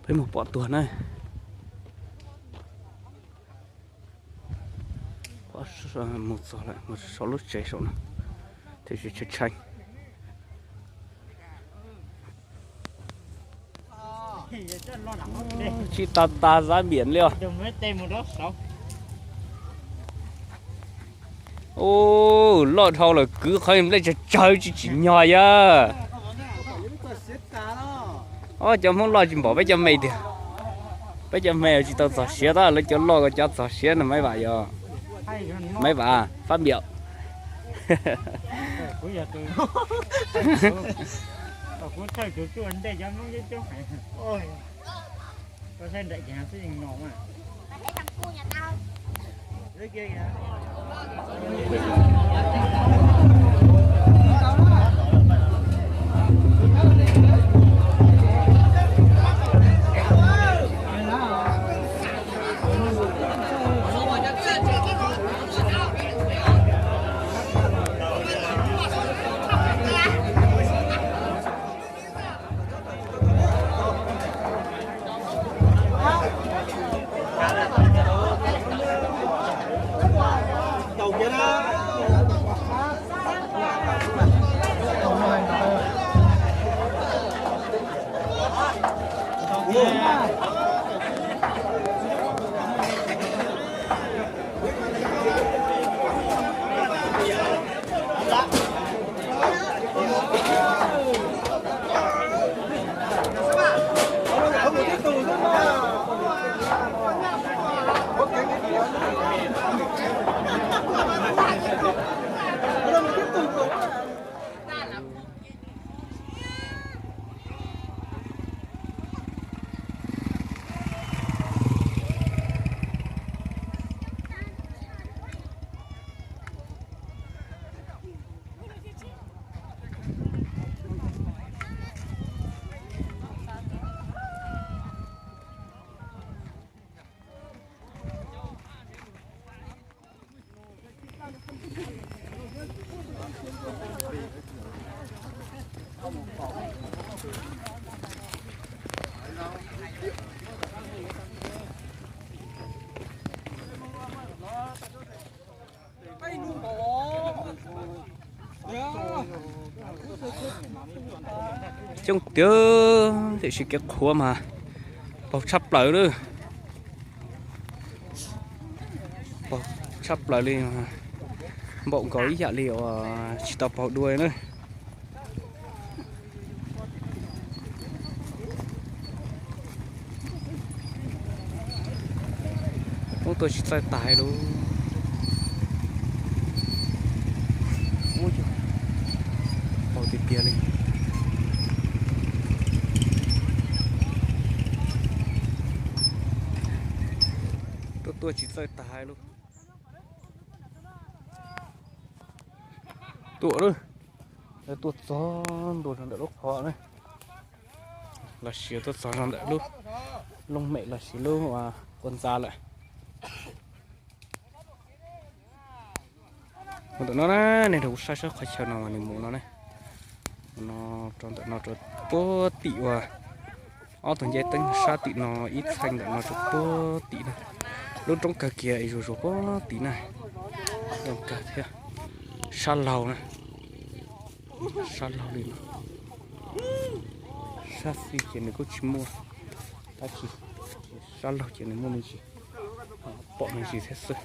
Peb mus pom tuag na. Mus txog lawm, mus saum lub tsev saum no, tiam sis tshee tshee. Tsis tas tas zab npiam li os. Ub, loj dhau lawm, kwv qhov nplej tsawg tsawg tsis tsim nyog yog. Ob cov Hmoob loj tsis npaum peb cov me tiag. Peb cov me tsis tau txog siav tab lawv cov loj ko cov txog siav no Maiv Vam yog. Maiv Vam Fab Npiam. Coob tiag, tiam sis kev qhuav mas paug tshaj plaws lawm. Paug tshaj plaws li, npaum nkaus ib yam li uas tsis tau paug dua na. Ub, tuaj tsis txawj tas lawm. Paug tiag tiag li. Tuaj tuaj tsis txawj tas lawm. Tuaj lawm, tuaj txog ntua rau ntawm lub qhov na, los sis tuaj txog rau ntawm lub looj mem los sis lub qhov ntxa lawm. Mus ntawm no na, nej rau kuv saib saib qhov chaw no mas nws mus no ne. Mus no rau ntawm no rau puag tim uas ob tug ncej teeb sab tim no ib txheej ntawm no rau puag tim na. Lub roob kawg kiag es zuag zuag puag tim na. Zoo kawg thiab. Sab laug na. Sab laug li no. Sab xis ces nws kuj tsis muaj dab tsi, sab laug ces nws muaj me ntsis, pom me ntsis thiab xwb.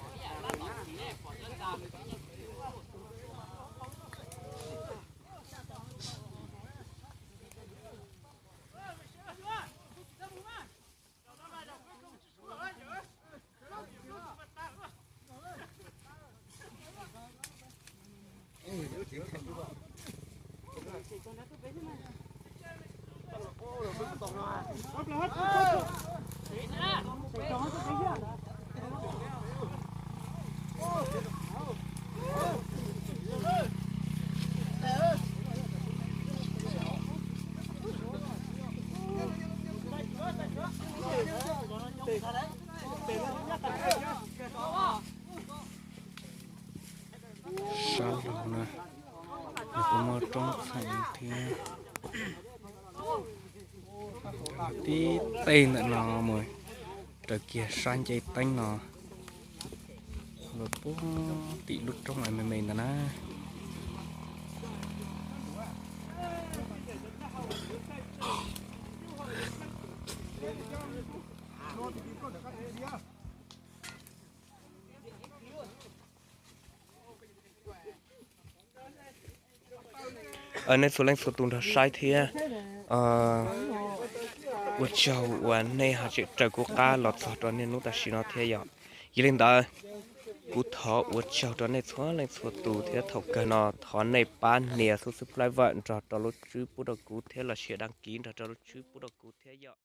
Sab laug na, nws kuj muaj roob txheem thiab. Tib teg ntawm no mus raws kiag sab ncej teeb no los puag tim lub roob me me ntawd na. Nej txhua leej txhua tus nrog saib thiab, ua tsaug uas nej ho tseem raws kuv qab los txog rau niaj hnub tam sim no thiab yom. Yog li ntawd, kuv thov ua tsaug rau nej txhua leej txhua tus thiab thaum kawg no thov nej pab nias subscribe nrog rau lub tswb pub rau kuv thiab los sis đăng ký nrog rau lub tswb pub rau kuv thiab yom.